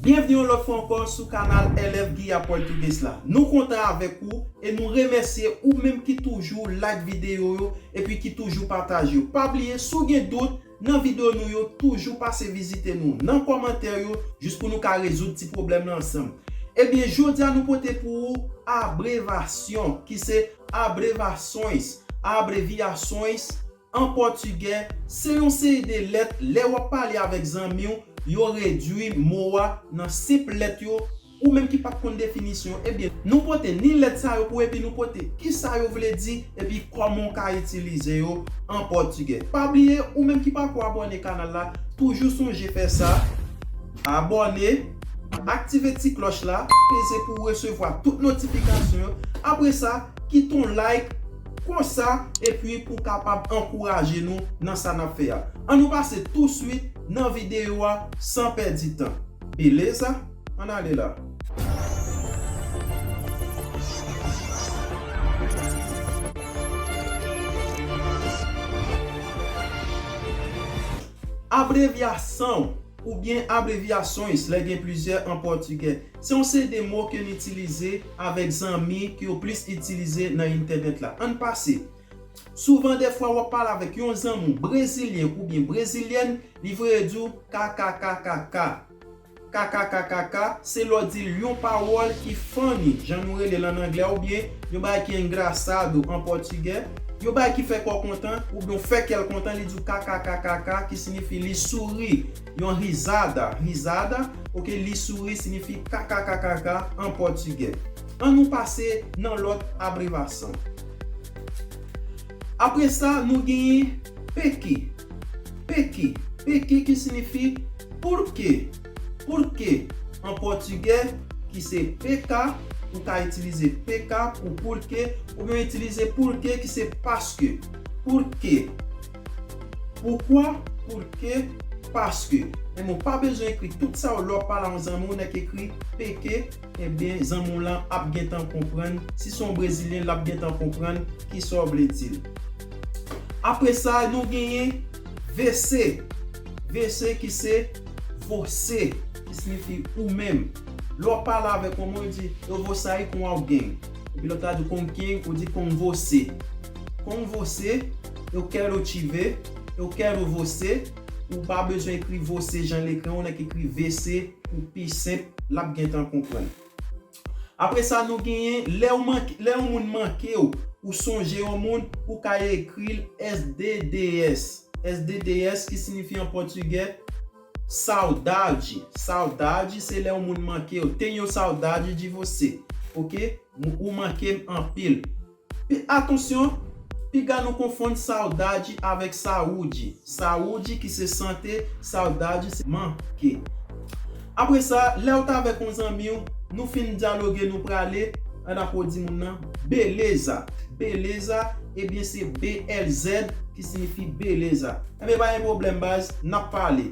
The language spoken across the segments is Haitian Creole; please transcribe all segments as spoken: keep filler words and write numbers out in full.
Byenvni yon lòt fwa ankò sou kanal L F Guia Português la. Nou kontan avèk ou e nou remèsye ou menm ki toujou like videyo yo epi ki toujou pataje yo. Pa bliye, si w gen dout nan videyo nou yo, toujou pase vizite nou nan kòmantè yo jis pou nou ka rezoud ti pwoblèm lan ansanm. Ebyen, jodi a nou pote pou ou abrevasyon, ki se abrevações, abreviações, an pòtigè, se yon seri de lèt, lè w ap pale avèk zanmi w, yo redui mo a nan senp lèt yo, ou menm ki pa t konn definisyon yo, ebyen, nou pote ni lèt sa yo pou epi nou pote kisa yo vle di, epi kòman w ka itilize yo an pòtigè. Pa bliye, ou menm ki pako abòne kanal la, toujou sonje fè sa, abòne, aktive ti klòch la, peze pou w resevwa tout notifikasyon yo. Apre sa, kite yon like, konsa, epi pou w kapab ankouraje nou nan sa n ap fè a. Ann nou pase touswit nan videyo a san pèdi tan. Beleza? Ann ale la. Abreviação oubyen abreviações, lè gen plizyè an pòtigè. Se yon seri de mo ke n itilize avèk zanmi, ke yo plis itilize nan entènèt la. Ann pase. Souvan, dèfwa, w ap pale avèk yon zanmi w brezilyen oubyen brezilyèn, li vle di w K K K K K. K K K K K, se lè w di l yon pawòl ki funny, jan nou rele l ann anglè, oubyen yon bagay ki engraçado an pòtigè, yon bagay ki fè kè w kontan, oubyen w fè kè l kontan, li di w K K K K K, ki siyifi li souri, yon risada, risada, ok, li souri siyifi K K K K K an pòtigè. Ann nou pase nan lòt abrevação. Apre sa, nou genyen peke. Peke. Peke ki siyifi porquê. Porquê an pòtigè, ki se P K, ou ka itilize P K pou porquê, oubyen itilize porquê ki se paske. Porquê. Pourquoi? Porquê? Paske. Enben, ou pa bezwen ekri tout sa yo lè w ap pale a yon zanmi w, nèk ekri peke, ebyen, zanmi w lan ap gentan konprann. Si se yon brezilyen, l ap gentan konprann kisa w vle di l. Apre sa, nou genyen você. Você ki se você, ki siyifi ou menm. Lè w ap pale avèk yon moun, ou di, eu vou sair com alguém. Epi lòt la di, com quem? Ou di, com você. Com você, eu quero te ver, eu quero você. Ou pa bezwen ekri você jan l ekri an, ou nèk ekri você pou pi senp, l ap gentan konprann. Apre sa, nou genyen lè w manke, lè yon moun manke w, ou sonje yon moun, ou ka ekri l S D D S. S D D S ki siyifi an pòtigè saudade. Saudade se lè yon moun manke w. Tenho saudade de você. Ok? Ou manke m anpil. Pi, atansyon, piga nou konfonn saudade avèk saúde. Saúde ki se sante, saudade se manke. Apre sa, lè w t avèk yon zanmi w, nou fin dyaloge, nou prale, ann apre w di moun nan, beleza. Beleza, ebyen se B L Z ki siyifi beleza. Enben, pa gen pwoblèm, baz, n ap pale.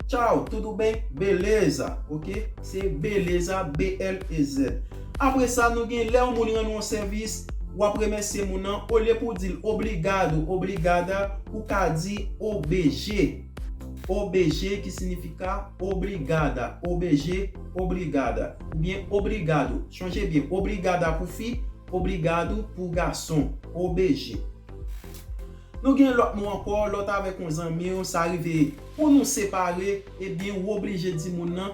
Tchao, tudo bem? Beleza, ok? Se beleza, B L E Z. Apre sa, nou gen lè yon moun rann ou yon sèvis, w ap remèsye moun nan, olye pou w di l obrigado, obrigada, ou ka di O B G. O B G ki siyifi obrigada, O B G, obrigada, oubyen obrigado. Chonje byen, obrigada pou fi, obrigado pou gason, O B G. Nou gen lòt mo ankò, lè w t avèk yon zanmi w, sa rive pou nou separe, ebyen, ou oblije di moun nan,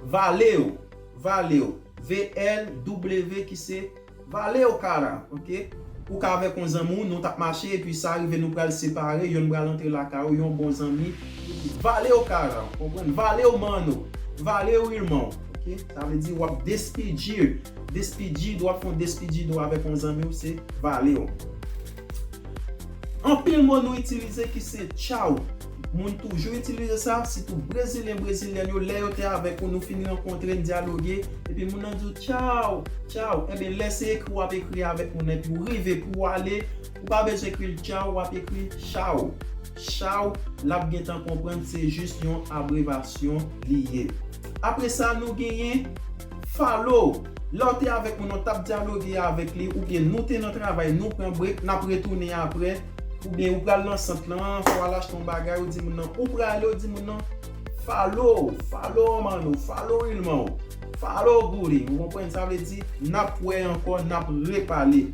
valeu, valeu, V L W ki se valeu, cara, ok? Ou ka avèk yon zanmi w, nou t ap mache, epi sa rive nou pral separe, yonn pral antre lakay ou, yon bon zanmi, valeu, cara, konprann? Valeu, mano, valeu, irmão, ok? Sa vle di w ap despidi, despidi, w ap fè yon despidi avèk yon zanmi w, se valeu. Anpil mo nou itilize ki se tchao. Moun toujou itilize sa, sitou brezilyen, brezilyèn yo, lè yo te avèk ou, nou fin rankontre, n dyaloge, epi moun nan di w tchao, tchao. Enben, lè se ekri w ap ekri avèk moun nan, epi w rive pou w ale, ou pa bezwen ekri l tchao, w ap ekri chao. Chao, l ap gentan konprann se jis yon abrevasyon li ye. Apre sa, nou genyen falou. Lè w te avèk moun nan, w t ap dyaloge avèk li, oubyen nou te nan travay, nou pran brek, n ap retounen apre, oubyen ou pral nan sant lan, fò w al achte yon bagay, ou di moun nan, ou prale, ou di moun nan, Follow, follow mano, follow Wilman, follow Goody. Ou konprann sa vle di, n ap wè ankò, n ap repale.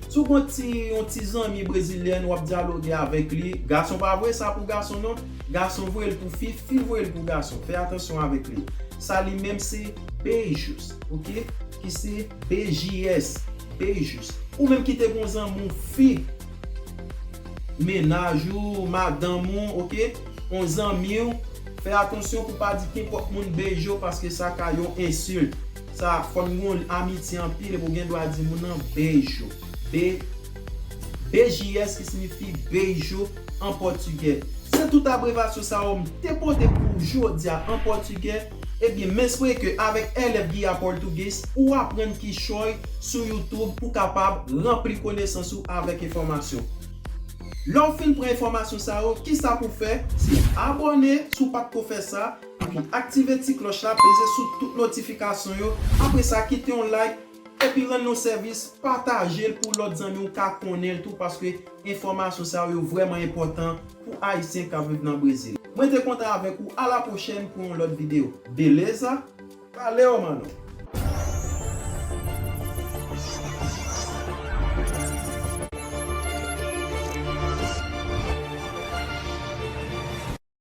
Si w gon ti, yon ti zanmi brezilyen, w ap dyaloge avèk li. Gason pa voye sa pou gason non. Gason voye l pou fi, fi voye l pou gason. Fè atansyon avèk li. Sa li menm se beijos, ok? Ki se B J S, beijos. Ou menm ki te gon zanmi w fi, mennaj ou, madanm ou, ok? Yon zanmi w, fè atansyon pou pa di kenpòt moun beijo paske sa ka yon ensilt. Sa fò n gon amitye anpil epi w gen dwa di moun nan beijo. Be, B J S ki siyifi beijo an pòtigè. Se tout abrevasyon sa yo m te pote pou jodi a an pòtigè. Ebyen, m espere ke avèk L F Guia Portuguese, ou aprann kichòy sou YouTube pou kapab ranpli konesans ou avèk enfòmasyon. Lè w fin pran enfòmasyon sa yo, kisa pou fè? Se abòne si w pa t ko fè sa, epi aktive ti klòch la, peze sou tout notifikasyon yo. Apre sa, kite yon like, epi rann nou sèvis, pataje l pou lòt zanmi w ka konnen l tou, paske enfòmasyon sa yo vrèman enpòtan pou Ayisyen k ap viv nan Brezil. Mwen te kontan avèk ou, a la pwochèn pou yon lòt videyo. Beleza? Valeu, mano!